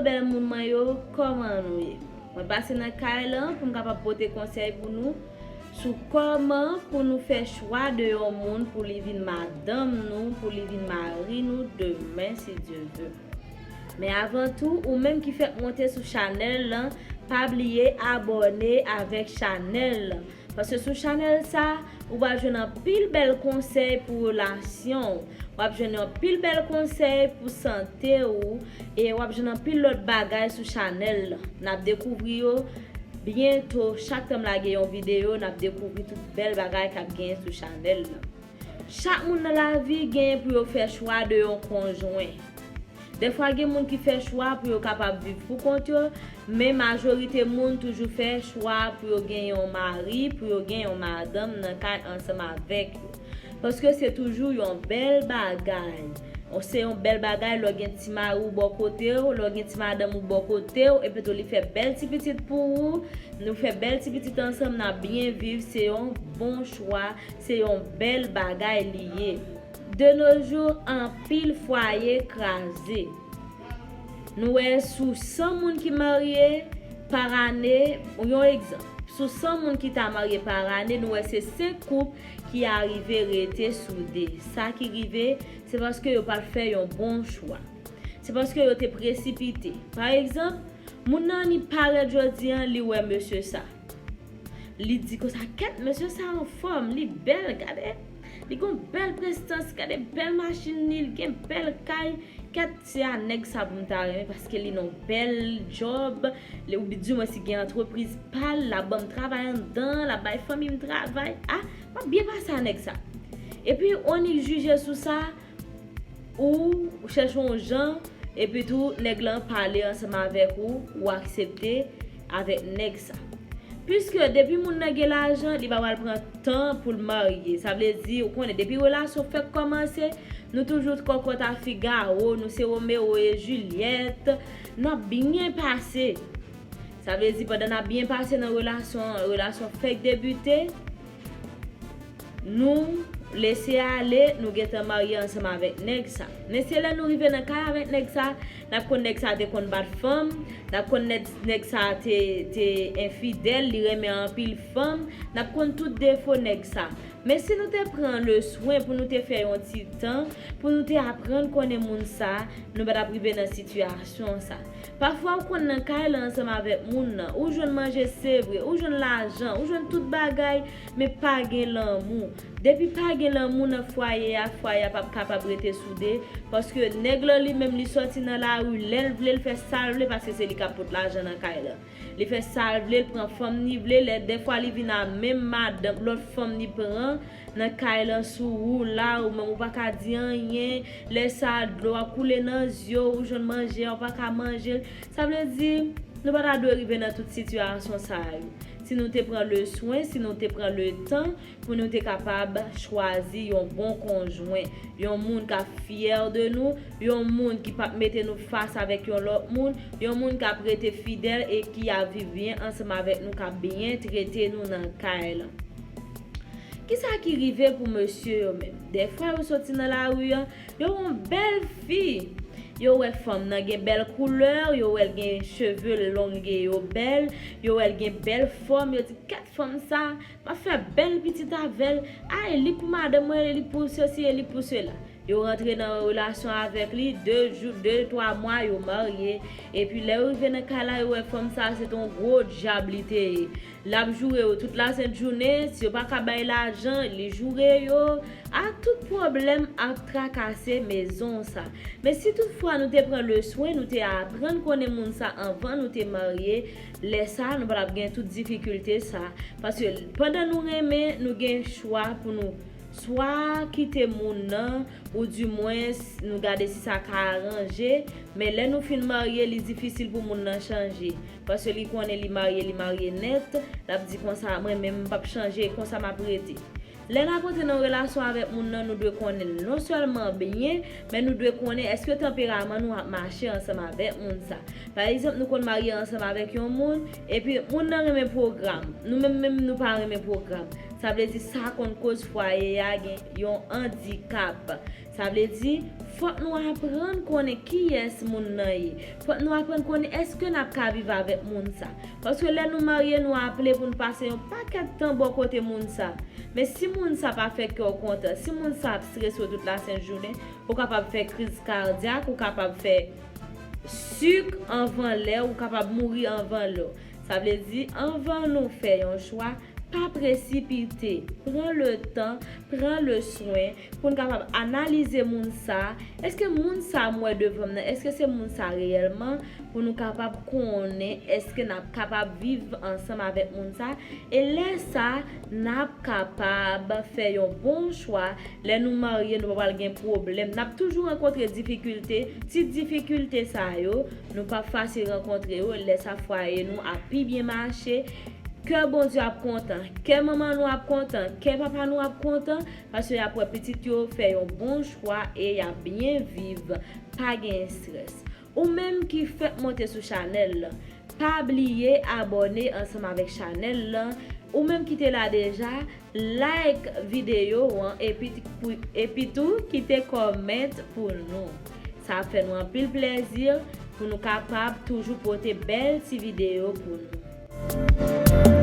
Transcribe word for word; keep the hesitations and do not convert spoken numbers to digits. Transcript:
Bèl moun mwen yo, kòman nou ye? Mwen pase nan kay lan pou m kapab pote konsèy pou nou sou kòman pou nou fè chwa de yon moun pou li vin madanm nou, pou li vin mari nou demen, si Dye ve. Men avan tou, ou menm ki fèk monte sou chanèl lan, pa bliye abòne avèk chanèl lan. Paske sou chanèl sa, ou va jwenn anpil bèl konsèy pou relasyon w. W ap jwenn anpil bèl konsèy pou sante w. E w ap jwenn anpil lòt bagay sou chanèl lan. N ap dekouvri yo byento. Chak tan m lage yon videyo, n ap dekouvri tout bèl bagay k ap genyen sou chanèl lan. Chak moun nan lavi genyen pou yo fè chwa de yon konjwen. Dèfwa gen moun ki fè chwa pou yo kapab viv pou kont yo, men majorite moun toujou fè chwa pou yo gen yon mari, pou yo gen yon madanm nan kay ansanm avèk yo. Paske se toujou yon bèl bagay. Se yon bèl bagay lè w gen ti mari w bò kote w, lè w gen ti madanm ou bò kote w, epi tou li fè bèl ti pitit pou ou, nou fè bèl ti pitit ansanm, n ap byen viv, se yon bon chwa, se yon bèl bagay li ye. De nos jours, anpil fwaye kraze. Nou wè sou san moun ki marye pa ane, yon egzanp, sou san moun ki ta marye pa ane, nou wè se senk koup ki arive rete soude. Sa ki rive, se paske yo pa t fè yon bon chwa. Se paske yo te presipite. Pa egzanp, moun nan ni parèt jodi an, li wè mesye sa. Li di konsa, kèt, mesye sa anfòm, li bèl, gade. Li gon bèl prestans, gade bèl machin li, li gen bèl kay. Kèt, se a nèg sa pou m ta renmen, paske li nan bèl djòb, li, ou di mwen si gen antrepriz pa l, l ap ban m travay anndan, l ap bay fanmi m travay. A, m ap byen pase a nèg sa. Epi, on nèg jije sou sa, ou chèche yon jan, epi tou, nèg lan pale ansanm avèk ou, ou aksepte avèk nèg sa. Piske depi moun nan gen lajan, li pa pral pran tan pou l marye. Sa vle di, ou konnen, depi relasyon fèk kòmanse, nou toujou kòkòt a figawo, nou se Romeo e Jilyèt, n ap byen pase. Sa vle di, pandan n ap byen pase nan relasyon an, relasyon fèk debite, nou lese ale, nou gentan marye ansanm avèk nèg sa. Men se lè nou rive nan kay avèk nèg sa, n ap konn nèg sa te konn bat fanm, n ap konn nèg, nèg sa te, te enfidèl, li renmen anpil fanm, n ap konn tout defo nèg sa. Men si nou te pran le swen pou nou te fè yon ti tan, pou nou te aprann konnen moun sa, nou pa t ap rive nan sitiyasyon sa. Pafwa ou konn nan kay la ansanm avèk moun nan, ou jwenn manje se vre, ou jwenn lajan, ou jwenn tout bagay, men pa gen lanmou. Depi pa gen lanmou nan fwaye a, fwaye a p ap kapab rete soude, paske nèg lan li menm li sòti nan lari, lè l vle l fè sa l vle, paske se li k ap pot lajan nan kay la. Li fè sa l vle, l pran fanm li vle, lè dèfwa li vin a menm madanm, lòt fanm li pran nan kay lan sou ou la, ou menm ou pa ka di anyen, lè sa a dlo ap koule nan zye w, ou jwenn manje a, ou pa ka manje l. Sa vle di, nou pa ta dwe rive nan tout sitiyasyon sa yo. Si nou te pran le swen, si nou te pran le tan, pou nou te kapab chwazi yon bon konjwen, yon moun k ap fyè de nou, yon moun ki p ap mete nou fas avèk yon lòt moun, yon moun k ap rete fidèl e ki ap viv byen ansanm avèk nou, k ap byen trete nou nan kay lan. Kisa ki rive pou mesye yo menm? Dèfwa yo soti nan lari an, yo wè yon bèl fi. Yo wè fanm nan gen bèl koulè, yo wè l gen cheve long e yo bèl, yo wè l gen bèl fòm, yo di, kèt fanm sa, m ap fè bèl pitit avè l. Ay, li pou madanm mwen, li pou sesi, e li pou sela. Yo rantre nan relasyon avèk li, de jou, de, twa mwa, yo marye. Epi lè yo rive nan kay la, yo wè fanm sa, se t on gwo dyab li te ye. L ap joure yo tout lasent jounen, si yo pa ka bay lajan, li joure yo. A tout pwoblèm ap trakase mezon sa. Men si toutfwa nou te pran le swen, nou te aprann konnen moun sa anvan nou te marye, lè sa, nou pa t ap gen tout difikilte sa. Paske pandan nou renmen, nou gen chwa pou nou swa kite moun nan, oudimwens nou gade si sa ka aranje, men lè nou fin marye, li difisil pou moun nan chanje. Paske li konnen li marye, li marye nèt, l ap di konsa, mwen menm m p ap chanje, konsa m ap rete. Lè n ap rantre nan relasyon avèk moun nan, nou dwe konnen l non sèlman byen, men nou dwe konnen èske tanperaman nou ap mache ansanm avèk moun sa. Pa egzanp, nou konn marye ansanm avèk yon moun, epi moun nan renmen pwogram. Nou menm menm, nou pa renmen pwogram. Sa vle di sa konn koz fwaye a gen yon andikap. Sa vle di, fòk nou aprann konnen kiyès moun nan ye. Fòk nou aprann konnen èske n ap ka viv avèk moun sa. Paske lè nou marye, nou aple pou n pase yon pakèt tan bò kote moun sa. Men si moun sa pa fè kè w kontan, si moun sa ap strese w tout lasent jounen, ou kapab fè kriz kadyak, ou kapab fè sik anvan lè, ou kapab mouri anvan lè w. Sa vle di, anvan nou fè yon chwa, pa presipite. Pran le tan, pran le swen pou n kapab analize moun sa. Èske moun sa m wè devan m nan, èske se moun sa reyèlman? Pou nou kapab konnen èske n ap kapab viv ansanm avèk moun sa. E lè sa, n ap kapab fè yon bon chwa. Lè nou marye, nou pa pral gen pwoblèm. N ap toujou rankontre difikilte. Ti difikilte sa yo, nou p ap fasil rankontre yo. Lè sa, fwaye nou ap pi byen mache. Kè Bondye ap kontan, kè manman nou ap kontan, kè papa nou ap kontan, paske y ap wè pitit yo fè yon bon chwa e y ap byen viv, pa gen estrès. Ou menm ki fèk monte sou chanèl lan, pa bliye abòne ansanm avèk chanèl lan. Ou menm ki te la deja, like videyo an epi, epi tou kite kòmèt pou nou. Sa ap fè nou anpil plèzi pou nou kapab toujou pote bèl ti videyo pou nou.